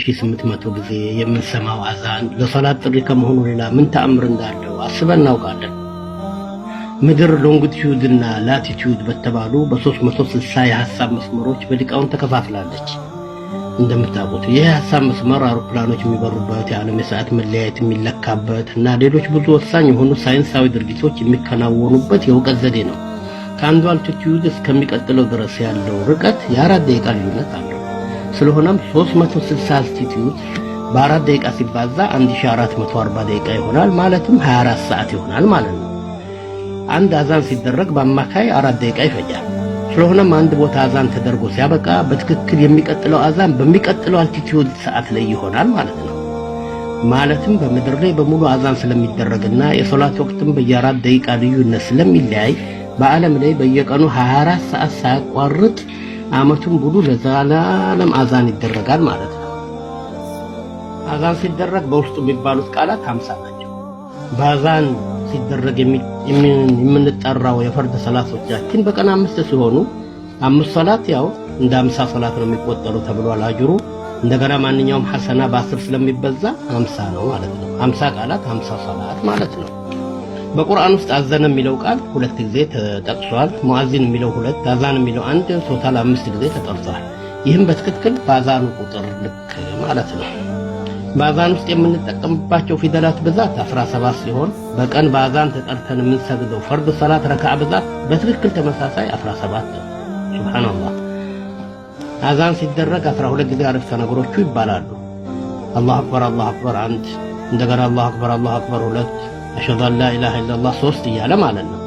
1800 ጊዜ የምንሰማው አዛን ለሶላት ጥሪ ከመሆኑ ሌላ ምን ተአምር እንዳለው አስበን እናውቃለን? ምድር longitude እና latitude በተባሉ በ360 የሐሳብ መስመሮች በሊቃውንት ተከፋፍላለች። እንደምታውቁት ይህ የሐሳብ መስመር አውሮፕላኖች የሚበሩበት፣ የዓለም የሰዓት መለያየት የሚለካበት እና ሌሎች ብዙ ወሳኝ የሆኑ ሳይንሳዊ ድርጊቶች የሚከናወኑበት የእውቀት ዘዴ ነው። ከአንዱ altitude እስከሚቀጥለው ድረስ ያለው ርቀት የ4 ደቂቃ ልዩነት አለው። ስለሆነም 360 altitude በ4 ደቂቃ ሲባዛ 1440 ደቂቃ ይሆናል። ማለትም 24 ሰዓት ይሆናል ማለት ነው። አንድ አዛን ሲደረግ በአማካይ 4 ደቂቃ ይፈጃል። ስለሆነም አንድ ቦታ አዛን ተደርጎ ሲያበቃ በትክክል የሚቀጥለው አዛን በሚቀጥለው altitude ሰዓት ላይ ይሆናል ማለት ነው። ማለትም በምድር ላይ በሙሉ አዛን ስለሚደረግና የሶላት ወቅትም በየ4 ደቂቃ ልዩነት ስለሚለያይ በዓለም ላይ በየቀኑ 24 ሰዓት ሳያቋርጥ ዓመቱን ሙሉ ለዘላለም አዛን ይደረጋል ማለት ነው። አዛን ሲደረግ በውስጡ የሚባሉት ቃላት 50 ናቸው። በአዛን ሲደረግ የምንጠራው የፈርድ ሰላቶቻችን በቀን አምስት ሲሆኑ አምስት ሰላት ያው እንደ 50 ሰላት ነው የሚቆጠሩ ተብሏል አጅሩ። እንደገና ማንኛውም ሐሰና በ10 ስለሚበዛ 50 ነው ማለት ነው። 50 ቃላት 50 ሰላት ማለት ነው። በቁርአን ውስጥ አዘነ የሚለው ቃል ሁለት ጊዜ ተጠቅሷል። ሙአዚን የሚለው ሁለት፣ አዛን የሚለው አንድ፣ total አምስት ጊዜ ተጠርቷል። ይህም በትክክል በአዛኑ ቁጥር ልክ ማለት ነው። በአዛን ውስጥ የምንጠቀምባቸው ፊደላት ብዛት 17 ሲሆን በቀን በአዛን ተጠርተን የምንሰግደው ፈርድ ሰላት ረካዓ ብዛት በትክክል ተመሳሳይ 17 ነው። ሱብሃንአላህ። አዛን ሲደረግ 12 ጊዜ አረፍተ ነገሮቹ ይባላሉ። አላሁ አክበር አላሁ አክበር አንድ፣ እንደገና አላሁ አክበር አላሁ አክበር ሁለት፣ አሽሀዱ አን ላ ኢላሃ ኢለላህ ሶስት እያለ ማለት ነው።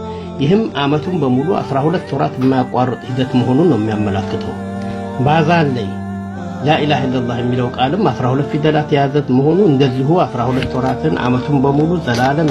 ይህም ዓመቱን በሙሉ 12 ወራት የማያቋርጥ ሂደት መሆኑን ነው የሚያመላክተው። በአዛን ላይ ላ ኢላሃ ኢለላህ የሚለው ቃልም 12 ፊደላት የያዘ መሆኑ እንደዚሁ 12 ወራትን ዓመቱን በሙሉ ዘላለም